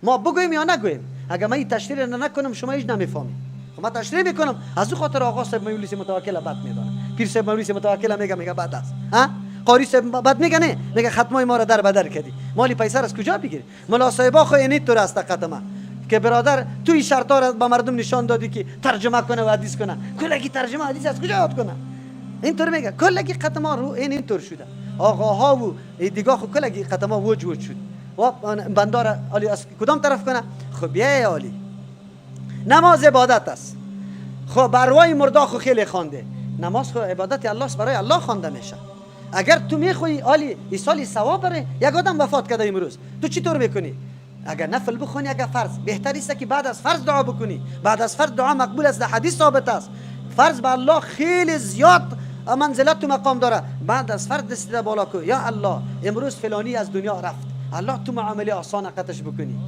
ما بگوییم یا نگوییم؟ اگر من این تشریح را نکنم شما هیچ نمیفهمید. خب من تشریح میکنم. از او خاطر آقا صاحب مولوی متوکل بد میدانه، پیر صاحب مولوی متوکل میگه بد است. ها قاری صاحب بد میگه، نه میگه ختمای ما را در بدر کردی، مالی پیسه از کجا بگیری؟ ملا صاحبا خو اینی طور است قدمه که برادر تو این شرطا را به مردم نشان دادی که ترجمه کنه و حدیث کنه، کلگی ترجمه حدیث از کجا یاد کنه؟ اینطور میگه کلگی قدما رو این اینطور شده. آقاها و دیگه خو کلگی قدما وج وج شد و بندار علی از کدام طرف کنه؟ خب یه عالی نماز عبادت است. خب بروای مردا خو خیلی خوانده نماز، خو عبادت الله است، برای الله خوانده میشه. اگر تو میخوای عالی ایصال ثواب بره، یک آدم وفات کرده امروز، تو چطور میکنی؟ اگر نفل بخونی، اگر فرض، بهتر است که بعد از فرض دعا بکنی. بعد از فرض دعا مقبول است، در حدیث ثابت است. فرض به الله خیلی زیاد منزلت و مقام داره. بعد از فرض دست بالا کو، یا الله امروز فلانی از دنیا رفت، الله تو معامله آسان قطش بکنی.